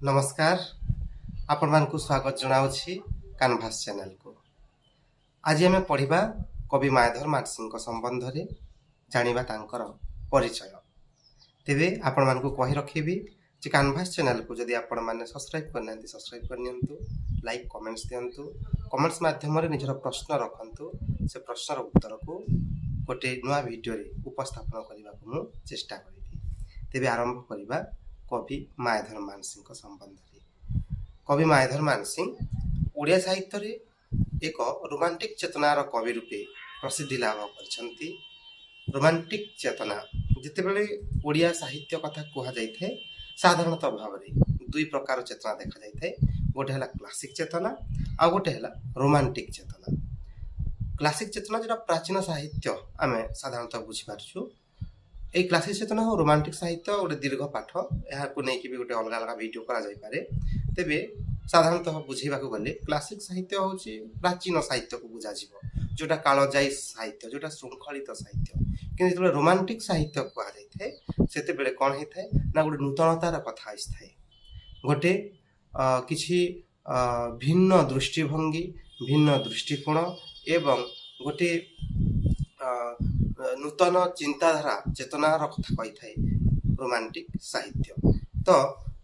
ନମସ୍କାର, ଆପଣମାନଙ୍କୁ ସ୍ୱାଗତ ଜଣାଉଛି କାନଭାସ୍ ଚ୍ୟାନେଲକୁ। ଆଜି ଆମେ ପଢ଼ିବା କବି ମାୟାଧର ମାନସିଂଙ୍କ ସମ୍ବନ୍ଧରେ, ଜାଣିବା ତାଙ୍କର ପରିଚୟ। ତେବେ ଆପଣମାନଙ୍କୁ କହି ରଖିବି ଯେ କାନଭାସ୍ ଚ୍ୟାନେଲକୁ ଯଦି ଆପଣମାନେ ସବସ୍କ୍ରାଇବ୍ କରିନାହାନ୍ତି, ସବସ୍କ୍ରାଇବ୍ କରିନିଅନ୍ତୁ, ଲାଇକ୍, କମେଣ୍ଟସ୍ ଦିଅନ୍ତୁ। କମେଣ୍ଟସ୍ ମାଧ୍ୟମରେ ନିଜର ପ୍ରଶ୍ନ ରଖନ୍ତୁ। ସେ ପ୍ରଶ୍ନର ଉତ୍ତରକୁ ଗୋଟେ ନୂଆ ଭିଡ଼ିଓରେ ଉପସ୍ଥାପନ କରିବାକୁ ମୁଁ ଚେଷ୍ଟା କରିବି। ତେବେ ଆରମ୍ଭ କରିବା କବି ମାୟାଧର ମାନସିଂଙ୍କ ସମ୍ବନ୍ଧରେ। କବି ମାୟାଧର ମାନସିଂହ ଓଡ଼ିଆ ସାହିତ୍ୟରେ ଏକ ରୋମାଣ୍ଟିକ୍ ଚେତନାର କବି ରୂପେ ପ୍ରସିଦ୍ଧି ଲାଭ କରିଛନ୍ତି। ରୋମାଣ୍ଟିକ୍ ଚେତନା, ଯେତେବେଳେ ଓଡ଼ିଆ ସାହିତ୍ୟ କଥା କୁହାଯାଇଥାଏ, ସାଧାରଣତଃ ଭାବରେ ଦୁଇ ପ୍ରକାର ଚେତନା ଦେଖାଯାଇଥାଏ। ଗୋଟେ ହେଲା କ୍ଲାସିକ୍ ଚେତନା, ଆଉ ଗୋଟେ ହେଲା ରୋମାଣ୍ଟିକ୍ ଚେତନା। କ୍ଲାସିକ୍ ଚେତନା ଯେଉଁଟା ପ୍ରାଚୀନ ସାହିତ୍ୟ ଆମେ ସାଧାରଣତଃ ବୁଝିପାରୁଛୁ। ଏଇ କ୍ଲାସିକ୍ ଚେତନା ଓ ରୋମାଣ୍ଟିକ୍ ସାହିତ୍ୟ ଗୋଟେ ଦୀର୍ଘ ପାଠ, ଏହାକୁ ନେଇକି ବି ଗୋଟେ ଅଲଗା ଅଲଗା ଭିଡ଼ିଓ କରାଯାଇପାରେ। ତେବେ ସାଧାରଣତଃ ବୁଝେଇବାକୁ ଗଲେ, କ୍ଲାସିକ୍ ସାହିତ୍ୟ ହେଉଛି ପ୍ରାଚୀନ ସାହିତ୍ୟକୁ ବୁଝାଯିବ, ଯେଉଁଟା କାଳଜାୟୀ ସାହିତ୍ୟ, ଯେଉଁଟା ଶୃଙ୍ଖଳିତ ସାହିତ୍ୟ। କିନ୍ତୁ ଯେତେବେଳେ ରୋମାଣ୍ଟିକ୍ ସାହିତ୍ୟ କୁହାଯାଇଥାଏ, ସେତେବେଳେ କ'ଣ ହେଇଥାଏ ନା ଗୋଟେ ନୂତନତାର କଥା ଆସିଥାଏ, ଗୋଟେ କିଛି ଭିନ୍ନ ଦୃଷ୍ଟିଭଙ୍ଗୀ, ଭିନ୍ନ ଦୃଷ୍ଟିକୋଣ ଏବଂ ଗୋଟେ ନୂତନ ଚିନ୍ତାଧାରା, ଚେତନାର କଥା କହିଥାଏ ରୋମାଣ୍ଟିକ୍ ସାହିତ୍ୟ। ତ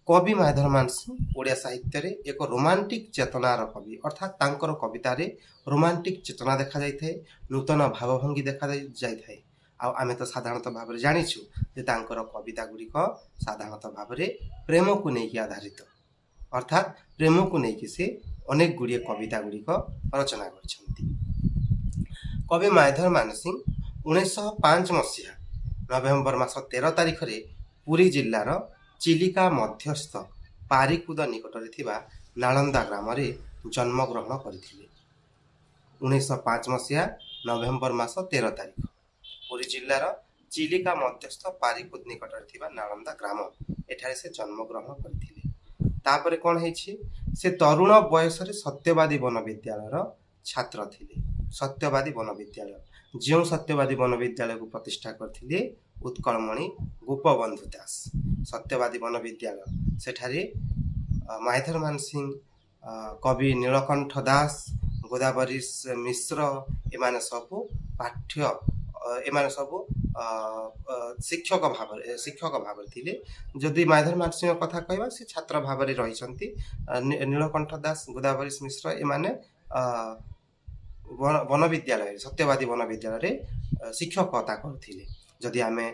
କବି ମାୟାଧର ମାନସିଂହ ଓଡ଼ିଆ ସାହିତ୍ୟରେ ଏକ ରୋମାଣ୍ଟିକ୍ ଚେତନାର କବି, ଅର୍ଥାତ୍ ତାଙ୍କର କବିତାରେ ରୋମାଣ୍ଟିକ୍ ଚେତନା ଦେଖାଯାଇଥାଏ, ନୂତନ ଭାବଭଙ୍ଗୀ ଦେଖାଯାଇଥାଏ। ଆଉ ଆମେ ତ ସାଧାରଣତଃ ଭାବରେ ଜାଣିଛୁ ଯେ ତାଙ୍କର କବିତା ଗୁଡ଼ିକ ସାଧାରଣତଃ ଭାବରେ ପ୍ରେମକୁ ନେଇକି ଆଧାରିତ, ଅର୍ଥାତ୍ ପ୍ରେମକୁ ନେଇକି ସେ ଅନେକ ଗୁଡ଼ିଏ କବିତା ଗୁଡ଼ିକ ରଚନା କରିଛନ୍ତି। କବି ମାୟାଧର ମାନସିଂହ 1905 ମସିହା ନଭେମ୍ବର ମାସ 13 ତାରିଖରେ ପୁରୀ ଜିଲ୍ଲାର ଚିଲିକା ମଧ୍ୟସ୍ଥ ପାରିକୁଦ ନିକଟରେ ଥିବା ନାଳନ୍ଦା ଗ୍ରାମରେ ଜନ୍ମଗ୍ରହଣ କରିଥିଲେ। 1905 ମସିହା ନଭେମ୍ବର ମାସ 13 ତାରିଖ, ପୁରୀ ଜିଲ୍ଲାର ଚିଲିକା ମଧ୍ୟସ୍ଥ ପାରିକୁଦ ନିକଟରେ ଥିବା ନାଳନ୍ଦା ଗ୍ରାମ, ଏଠାରେ ସେ ଜନ୍ମଗ୍ରହଣ କରିଥିଲେ। ତାପରେ କ'ଣ ହେଇଛି? ସେ ତରୁଣ ବୟସରେ ସତ୍ୟବାଦୀ ବନ ବିଦ୍ୟାଳୟର ଛାତ୍ର ଥିଲେ। ସତ୍ୟବାଦୀ ବନ ବିଦ୍ୟାଳୟ, ଯେଉଁ ସତ୍ୟବାଦୀ ବନ ବିଦ୍ୟାଳୟକୁ ପ୍ରତିଷ୍ଠା କରିଥିଲେ ଉତ୍କଳମଣି ଗୋପବନ୍ଧୁ ଦାସ। ସତ୍ୟବାଦୀ ବନ ବିଦ୍ୟାଳୟ, ସେଠାରେ ମାୟାଧର ମାନସିଂହ, କବି ନୀଳକଣ୍ଠ ଦାସ, ଗୋଦାବରୀଶ ମିଶ୍ର, ଏମାନେ ସବୁ ପାଠ୍ୟ ଏମାନେ ସବୁ ଶିକ୍ଷକ ଭାବରେ ଥିଲେ। ଯଦି ମାୟାଧର ମାନସିଂହ କଥା କହିବା, ସେ ଛାତ୍ର ଭାବରେ ରହିଛନ୍ତି। ନୀଳକଣ୍ଠ ଦାସ, ଗୋଦାବରୀଶ ମିଶ୍ର ଏମାନେ ବନ ବିଦ୍ୟାଳୟରେ, ସତ୍ୟବାଦୀ ବନ ବିଦ୍ୟାଳୟରେ ଶିକ୍ଷକତା କରୁଥିଲେ। ଯଦି ଆମେ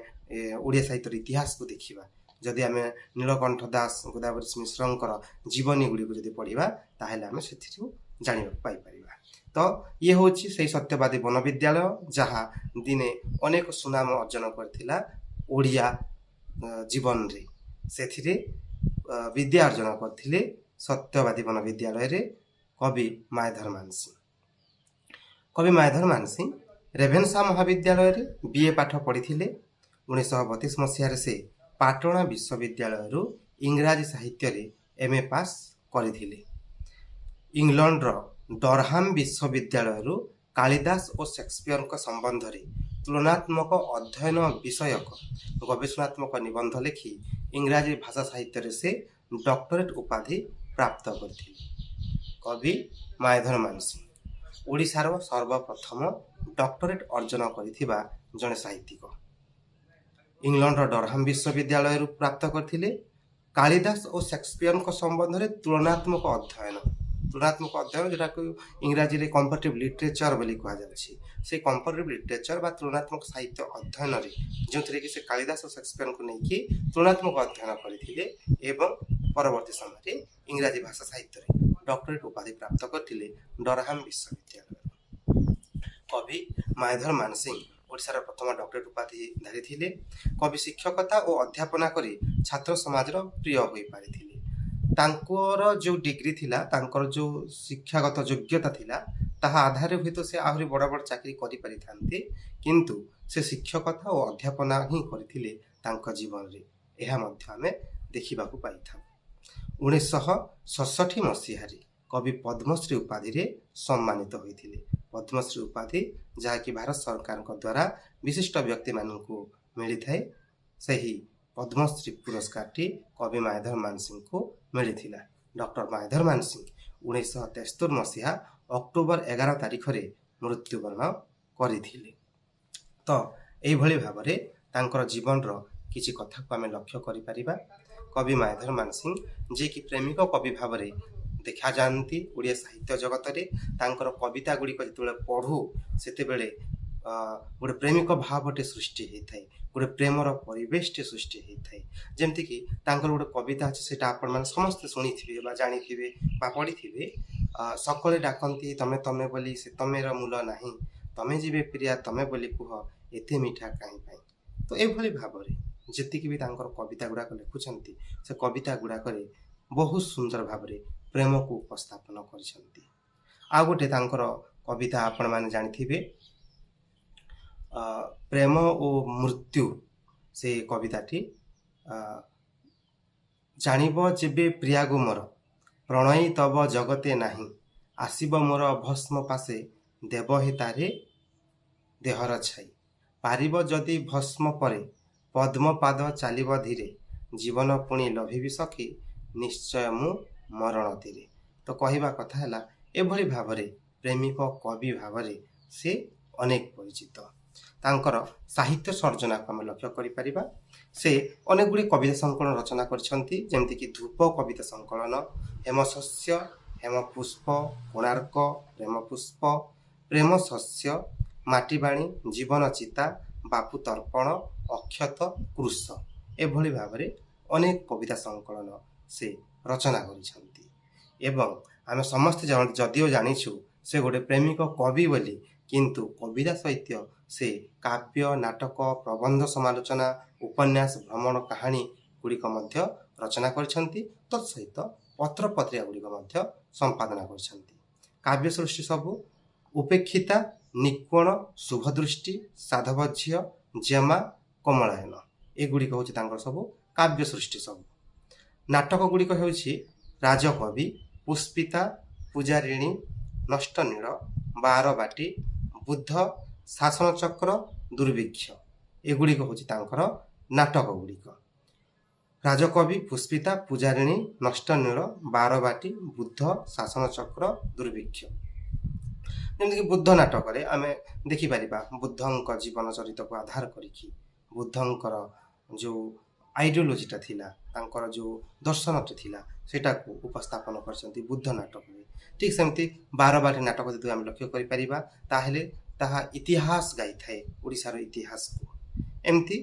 ଓଡ଼ିଆ ସାହିତ୍ୟର ଇତିହାସକୁ ଦେଖିବା, ଯଦି ଆମେ ନୀଳକଣ୍ଠ ଦାସ, ଗୋଦାବରୀଶ ମିଶ୍ରଙ୍କର ଜୀବନୀ ଗୁଡ଼ିକୁ ଯଦି ପଢ଼ିବା, ତାହେଲେ ଆମେ ସେଥିରୁ ଜାଣିବାକୁ ପାଇପାରିବା। ତ ଇଏ ହେଉଛି ସେଇ ସତ୍ୟବାଦୀ ବନ ବିଦ୍ୟାଳୟ, ଯାହା ଦିନେ ଅନେକ ସୁନାମ ଅର୍ଜନ କରିଥିଲା ଓଡ଼ିଆ ଜୀବନରେ। ସେଥିରେ ବିଦ୍ୟା ଅର୍ଜନ କରିଥିଲେ ସତ୍ୟବାଦୀ ବନ ବିଦ୍ୟାଳୟରେ କବି ମାୟାଧର ମାନସିଂହ। କବି ମାୟାଧର ମାନସିଂହ ରେଭେନ୍ସା ମହାବିଦ୍ୟାଳୟରେ ବିଏ ପାଠ ପଢ଼ିଥିଲେ। 1932 ମସିହାରେ ସେ ପାଟଣା ବିଶ୍ୱବିଦ୍ୟାଳୟରୁ ଇଂରାଜୀ ସାହିତ୍ୟରେ ଏମ୍ଏ ପାସ୍ କରିଥିଲେ। ଇଂଲଣ୍ଡର ଡରହାମ ବିଶ୍ୱବିଦ୍ୟାଳୟରୁ କାଳିଦାସ ଓ ସେକ୍ସପିୟରଙ୍କ ସମ୍ବନ୍ଧରେ ତୁଳନାତ୍ମକ ଅଧ୍ୟୟନ ବିଷୟକ ଗବେଷଣାତ୍ମକ ନିବନ୍ଧ ଲେଖି ଇଂରାଜୀ ଭାଷା ସାହିତ୍ୟରେ ସେ ଡକ୍ଟରେଟ୍ ଉପାଧି ପ୍ରାପ୍ତ କରିଥିଲେ। କବି ମାୟାଧର ମାନସିଂହ ଓଡ଼ିଶାର ସର୍ବପ୍ରଥମ ଡକ୍ଟରେଟ୍ ଅର୍ଜନ କରିଥିବା ଜଣେ ସାହିତ୍ୟିକ। ଇଂଲଣ୍ଡର ଡରହାମ ବିଶ୍ୱବିଦ୍ୟାଳୟରୁ ପ୍ରାପ୍ତ କରିଥିଲେ କାଳିଦାସ ଓ ସେକ୍ସପିୟରଙ୍କ ସମ୍ବନ୍ଧରେ ତୁଳନାତ୍ମକ ଅଧ୍ୟୟନ। ତୁଳନାତ୍ମକ ଅଧ୍ୟୟନ, ଯେଉଁଟାକୁ ଇଂରାଜୀରେ କମ୍ପାରେଟିଭ୍ ଲିଟରେଚର ବୋଲି କୁହାଯାଉଛି, ସେଇ କମ୍ପାରେଟିଭ୍ ଲିଟରେଚର ବା ତୁଳନାତ୍ମକ ସାହିତ୍ୟ ଅଧ୍ୟୟନରେ, ଯେଉଁଥିରେ କି ସେ କାଳିଦାସ ଓ ସେକ୍ସପିୟରଙ୍କୁ ନେଇକି ତୁଳନାତ୍ମକ ଅଧ୍ୟୟନ କରିଥିଲେ ଏବଂ ପରବର୍ତ୍ତୀ ସମୟରେ ଇଂରାଜୀ ଭାଷା ସାହିତ୍ୟରେ ଡକ୍ଟରେଟ୍ ଉପାଧି ପ୍ରାପ୍ତ କରିଥିଲେ ଡରହାମ ବିଶ୍ୱବିଦ୍ୟାଳୟରୁ। କବି ମାୟାଧର ମାନସିଂହ ଓଡ଼ିଶାର ପ୍ରଥମ ଡକ୍ଟରେଟ୍ ଉପାଧି ଧାରିଥିଲେ। କବି ଶିକ୍ଷକତା ଓ ଅଧ୍ୟାପନା କରି ଛାତ୍ର ସମାଜର ପ୍ରିୟ ହୋଇପାରିଥିଲେ। ତାଙ୍କର ଯେଉଁ ଡିଗ୍ରୀ ଥିଲା, ତାଙ୍କର ଯେଉଁ ଶିକ୍ଷାଗତ ଯୋଗ୍ୟତା ଥିଲା, ତାହା ଆଧାରରେ ହୁଏତ ସେ ଆହୁରି ବଡ଼ ବଡ଼ ଚାକିରି କରିପାରିଥାନ୍ତେ, କିନ୍ତୁ ସେ ଶିକ୍ଷକତା ଓ ଅଧ୍ୟାପନା ହିଁ କରିଥିଲେ ତାଙ୍କ ଜୀବନରେ। ଏହା ମଧ୍ୟ ଆମେ ଦେଖିବାକୁ ପାଇଥାଉ। 1967 ମସିହାରେ କବି ପଦ୍ମଶ୍ରୀ ଉପାଧିରେ ସମ୍ମାନିତ ହୋଇଥିଲେ। ପଦ୍ମଶ୍ରୀ ଉପାଧି, ଯାହାକି ଭାରତ ସରକାରଙ୍କ ଦ୍ୱାରା ବିଶିଷ୍ଟ ବ୍ୟକ୍ତିମାନଙ୍କୁ ମିଳିଥାଏ, ସେହି ପଦ୍ମଶ୍ରୀ ପୁରସ୍କାରଟି କବି ମାୟାଧର ମାନସିଂହଙ୍କୁ ମିଳିଥିଲା। ଡକ୍ଟର ମାୟାଧର ମାନସିଂହ 1973 ମସିହା ଅକ୍ଟୋବର 11 ତାରିଖରେ ମୃତ୍ୟୁବରଣ କରିଥିଲେ। ତ ଏଇଭଳି ଭାବରେ ତାଙ୍କର ଜୀବନର କିଛି କଥାକୁ ଆମେ ଲକ୍ଷ୍ୟ କରିପାରିବା। କବି ମାୟାଧର ମାନସିଂହ ଯିଏକି ପ୍ରେମିକ କବି ଭାବରେ ଦେଖାଯାଆନ୍ତି ଓଡ଼ିଆ ସାହିତ୍ୟ ଜଗତରେ, ତାଙ୍କର କବିତା ଗୁଡ଼ିକ ଯେତେବେଳେ ପଢ଼ୁ ସେତେବେଳେ ଗୋଟେ ପ୍ରେମିକ ଭାବଟେ ସୃଷ୍ଟି ହେଇଥାଏ, ଗୋଟେ ପ୍ରେମର ପରିବେଶଟେ ସୃଷ୍ଟି ହେଇଥାଏ। ଯେମିତିକି ତାଙ୍କର ଗୋଟେ କବିତା ଅଛି, ସେଇଟା ଆପଣମାନେ ସମସ୍ତେ ଶୁଣିଥିବେ ବା ଜାଣିଥିବେ ବା ପଢ଼ିଥିବେ। ସକଳେ ଡାକନ୍ତି ତମେ ତମେ ବୋଲି, ସେ ତମେର ମୂଲ ନାହିଁ, ତମେ ଯିବେ ପ୍ରିୟା ତମେ ବୋଲି କୁହ, ଏତେ ମିଠା କାହିଁ ପାଇଁ। ତ ଏଭଳି ଭାବରେ ଯେତିକି ବି ତାଙ୍କର କବିତା ଗୁଡ଼ାକ ଲେଖୁଛନ୍ତି, ସେ କବିତା ଗୁଡ଼ାକରେ ବହୁତ ସୁନ୍ଦର ଭାବରେ ପ୍ରେମକୁ ଉପସ୍ଥାପନ କରିଛନ୍ତି। ଆଉ ଗୋଟେ ତାଙ୍କର କବିତା ଆପଣମାନେ ଜାଣିଥିବେ, ପ୍ରେମ ଓ ମୃତ୍ୟୁ, ସେ କବିତାଟି। ଜାଣିବ ଯେବେ ପ୍ରିୟାଗୋ ମୋର ପ୍ରଣୟୀ ତବ ଜଗତେ ନାହିଁ, ଆସିବ ମୋର ଭସ୍ମ ପାଶେ ଦେବ ହେ ତାରେ ଦେହର ଛାଇ, ପାରିବ ଯଦି ଭସ୍ମ ପରେ ପଦ୍ମପାଦ ଚାଲିବ ଧୀରେ, ଜୀବନ ପୁଣି ଲଭିବି ସଖୀ ନିଶ୍ଚୟ ମୁଁ ମରଣ ତୀରେ। ତ କହିବା କଥା ହେଲା ଏଭଳି ଭାବରେ ପ୍ରେମିକ କବି ଭାବରେ ସେ ଅନେକ ପରିଚିତ। ତାଙ୍କର ସାହିତ୍ୟ ସର୍ଜନାକୁ ଆମେ ଲକ୍ଷ୍ୟ କରିପାରିବା। ସେ ଅନେକ ଗୁଡ଼ିଏ କବିତା ସଂକଳନ ରଚନା କରିଛନ୍ତି, ଯେମିତିକି ଧୂପ କବିତା ସଂକଳନ, ହେମଶସ୍ୟ, ହେମପୁଷ୍ପ, କୋଣାର୍କ, ପ୍ରେମପୁଷ୍ପ, ପ୍ରେମ ଶସ୍ୟ, ମାଟିବାଣୀ, ଜୀବନ ଚିତା, ବାପୁ ତର୍ପଣ, ଅକ୍ଷତ, କୃଷ, ଏଭଳି ଭାବରେ ଅନେକ କବିତା ସଂକଳନ ସେ ରଚନା କରିଛନ୍ତି। ଏବଂ ଆମେ ସମସ୍ତେ ଯଦିଓ ଜାଣିଛୁ ସେ ଗୋଟେ ପ୍ରେମିକ କବି ବୋଲି, କିନ୍ତୁ କବିତା ସହିତ ସେ କାବ୍ୟ, ନାଟକ, ପ୍ରବନ୍ଧ ସମାଲୋଚନା, ଉପନ୍ୟାସ, ଭ୍ରମଣ କାହାଣୀ ଗୁଡ଼ିକ ମଧ୍ୟ ରଚନା କରିଛନ୍ତି। ତତ୍ ସହିତ ପତ୍ରପତ୍ରିକା ଗୁଡ଼ିକ ମଧ୍ୟ ସମ୍ପାଦନା କରିଛନ୍ତି। କାବ୍ୟ ସୃଷ୍ଟି ସବୁ ଉପେକ୍ଷିତା, ନିକ୍ୱଣ, ଶୁଭଦୃଷ୍ଟି, ସାଧବ ଝିଅ, ଜେମା, କମଳାୟନ, ଏଗୁଡ଼ିକ ହେଉଛି ତାଙ୍କର ସବୁ କାବ୍ୟ ସୃଷ୍ଟି ସବୁ। ନାଟକ ଗୁଡ଼ିକ ହେଉଛି ରାଜକବି, ପୁଷ୍ପିତା, ପୂଜାରିଣୀ, ନଷ୍ଟନୀଳ, ବାରବାଟୀ, ବୁଦ୍ଧ, ଶାସନଚକ୍ର, ଦୁର୍ଭିକ୍ଷ, ଏଗୁଡ଼ିକ ହେଉଛି ତାଙ୍କର ନାଟକ ଗୁଡ଼ିକ। ରାଜକବି, ପୁଷ୍ପିତା, ପୂଜାରିଣୀ, ନଷ୍ଟନୀଳ, ବାରବାଟୀ, ବୁଦ୍ଧ, ଶାସନଚକ୍ର, ଦୁର୍ଭିକ୍ଷ। ଯେମିତିକି ବୁଦ୍ଧ ନାଟକରେ ଆମେ ଦେଖିପାରିବା ବୁଦ୍ଧଙ୍କ ଜୀବନ ଚରିତକୁ ଆଧାର କରିକି ବୁଦ୍ଧଙ୍କର ଯେଉଁ ଆଇଡ଼ିଓଲୋଜିଟା ଥିଲା, ତାଙ୍କର ଯେଉଁ ଦର୍ଶନଟି ଥିଲା, ସେଇଟାକୁ ଉପସ୍ଥାପନ କରିଛନ୍ତି ବୁଦ୍ଧ ନାଟକରେ। ଠିକ୍ ସେମିତି ବାରବାଟୀ ନାଟକ ଯଦି ଆମେ ଲକ୍ଷ୍ୟ କରିପାରିବା, ତାହେଲେ ତାହା ଇତିହାସ ଗାଇଥାଏ ଓଡ଼ିଶାର ଇତିହାସକୁ। ଏମିତି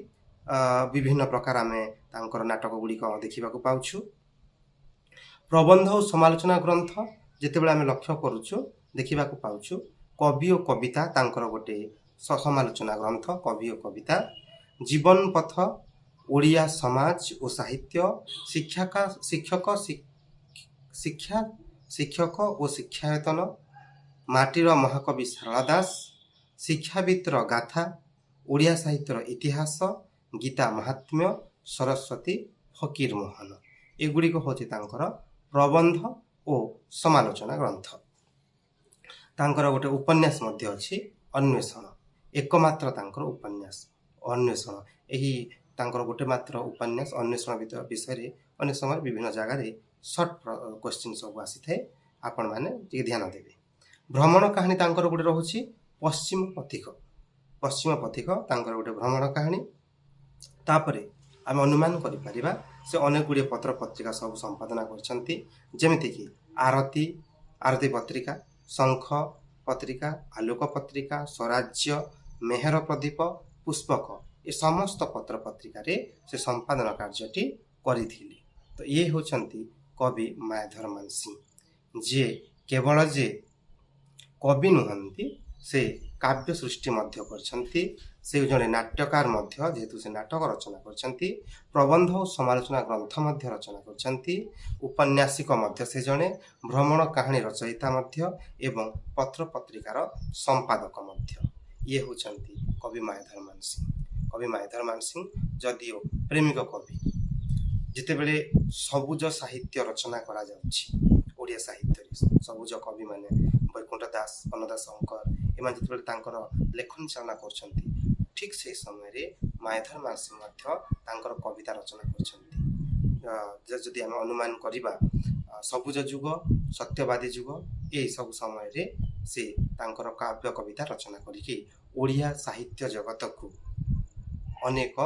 ବିଭିନ୍ନ ପ୍ରକାର ଆମେ ତାଙ୍କର ନାଟକ ଗୁଡ଼ିକ ଦେଖିବାକୁ ପାଉଛୁ। ପ୍ରବନ୍ଧ ଓ ସମାଲୋଚନା ଗ୍ରନ୍ଥ ଯେତେବେଳେ ଆମେ ଲକ୍ଷ୍ୟ କରୁଛୁ, ଦେଖିବାକୁ ପାଉଛୁ କବି ଓ କବିତା ତାଙ୍କର ଗୋଟେ ସମାଲୋଚନା ଗ୍ରନ୍ଥ କବି ଓ କବିତା, ଜୀବନ ପଥ, ଓଡ଼ିଆ ସମାଜ ଓ ସାହିତ୍ୟ, ଶିକ୍ଷକ ଶିକ୍ଷା, ଶିକ୍ଷକ ଓ ଶିକ୍ଷାୟତନ, ମାଟିର ମହାକବି ସାରଳା ଦାସ, ଶିକ୍ଷାବିତ୍ର ଗାଥା, ଓଡ଼ିଆ ସାହିତ୍ୟର ଇତିହାସ, ଗୀତା ମାହାତ୍ମ୍ୟ, ସରସ୍ୱତୀ ଫକୀର ମୋହନ, ଏଗୁଡ଼ିକ ହେଉଛି ତାଙ୍କର ପ୍ରବନ୍ଧ ଓ ସମାଲୋଚନା ଗ୍ରନ୍ଥ। ତାଙ୍କର ଗୋଟେ ଉପନ୍ୟାସ ମଧ୍ୟ ଅଛି ଅନ୍ୱେଷଣ, ଏକମାତ୍ର ତାଙ୍କର ଉପନ୍ୟାସ ଅନ୍ୱେଷଣ। ଏହି ତାଙ୍କର ଗୋଟେ ମାତ୍ର ଉପନ୍ୟାସ ଅନ୍ୱେଷଣ ବିଷୟରେ ଅନେକ ସମୟରେ ବିଭିନ୍ନ ଜାଗାରେ ସର୍ଟ କ୍ୱେଶ୍ଚିନ୍ ସବୁ ଆସିଥାଏ, ଆପଣମାନେ ଟିକେ ଧ୍ୟାନ ଦେବେ। ଭ୍ରମଣ କାହାଣୀ ତାଙ୍କର ଗୋଟେ ରହୁଛି ପଶ୍ଚିମ ପଥିକ, ପଶ୍ଚିମ ପଥିକ ତାଙ୍କର ଗୋଟେ ଭ୍ରମଣ କାହାଣୀ। ତାପରେ ଆମେ ଅନୁମାନ କରିପାରିବା ସେ ଅନେକ ଗୁଡ଼ିଏ ପତ୍ର ପତ୍ରିକା ସବୁ ସମ୍ପାଦନା କରିଛନ୍ତି, ଯେମିତିକି ଆରତୀ, ଆରତୀ ପତ୍ରିକା, ଶଙ୍ଖ ପତ୍ରିକା, ଆଲୋକ ପତ୍ରିକା, ସ୍ୱରାଜ୍ୟ, ମେହେର ପ୍ରଦୀପ, ପୁଷ୍ପକ, ଏ ସମସ୍ତ ପତ୍ର ପତ୍ରିକାରେ ସେ ସମ୍ପାଦନା କାର୍ଯ୍ୟଟି କରିଥିଲେ। ତ ଇଏ ହେଉଛନ୍ତି କବି ମାୟାଧର ମାନସିଂହ, ଯିଏ କେବଳ ଯେ କବି ନୁହନ୍ତି, ସେ କାବ୍ୟ ସୃଷ୍ଟି ମଧ୍ୟ କରିଛନ୍ତି। ସେ ଜଣେ ନାଟ୍ୟକାର ମଧ୍ୟ, ଯେହେତୁ ସେ ନାଟକ ରଚନା କରିଛନ୍ତି, ପ୍ରବନ୍ଧ ଓ ସମାଲୋଚନା ଗ୍ରନ୍ଥ ମଧ୍ୟ ରଚନା କରିଛନ୍ତି, ଉପନ୍ୟାସିକ ମଧ୍ୟ ସେ ଜଣେ, ଭ୍ରମଣ କାହାଣୀ ରଚୟିତା ମଧ୍ୟ ଏବଂ ପତ୍ରପତ୍ରିକାର ସମ୍ପାଦକ ମଧ୍ୟ। ଇଏ ହେଉଛନ୍ତି କବି ମାୟାଧର ମାନସିଂହ। କବି ମାୟାଧର ମାନସିଂହ ଯଦିଓ ପ୍ରେମିକ କବି, ଯେତେବେଳେ ସବୁଜ ସାହିତ୍ୟ ରଚନା କରାଯାଉଛି ଓଡ଼ିଆ ସାହିତ୍ୟରେ, ସବୁଜ କବିମାନେ ବୈକୁଣ୍ଠ ଦାସ, ଅନ୍ନଦା ଶଙ୍କର, ଏମାନେ ଯେତେବେଳେ ତାଙ୍କର ଲେଖନୀ ଚାଳନା କରୁଛନ୍ତି, ଠିକ୍ ସେହି ସମୟରେ ମାୟାଧର ମାନସିଂହ ମଧ୍ୟ ତାଙ୍କର କବିତା ରଚନା କରିଛନ୍ତି। ଯଦି ଆମେ ଅନୁମାନ କରିବା, ସବୁଜ ଯୁଗ, ସତ୍ୟବାଦୀ ଯୁଗ, ଏହିସବୁ ସମୟରେ ସେ ତାଙ୍କର କାବ୍ୟ କବିତା ରଚନା କରିକି ଓଡ଼ିଆ ସାହିତ୍ୟ ଜଗତକୁ ଅନେକ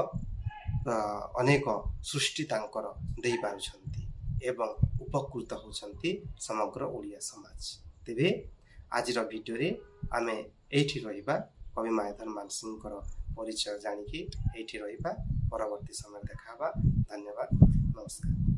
ଅନେକ ସୃଷ୍ଟି ତାଙ୍କର ଦେଇପାରୁଛନ୍ତି ଏବଂ ଉପକୃତ ହେଉଛନ୍ତି ସମଗ୍ର ଓଡ଼ିଆ ସମାଜ। ତେବେ ଆଜିର ଭିଡ଼ିଓରେ ଆମେ ଏଇଠି ରହିବା। କବି ମାୟାଧର ମାନସିଂହଙ୍କର ପରିଚୟ ଜାଣିକି ଏଇଠି ରହିବା। ପରବର୍ତ୍ତୀ ସମୟରେ ଦେଖା ହେବା। ଧନ୍ୟବାଦ, ନମସ୍କାର।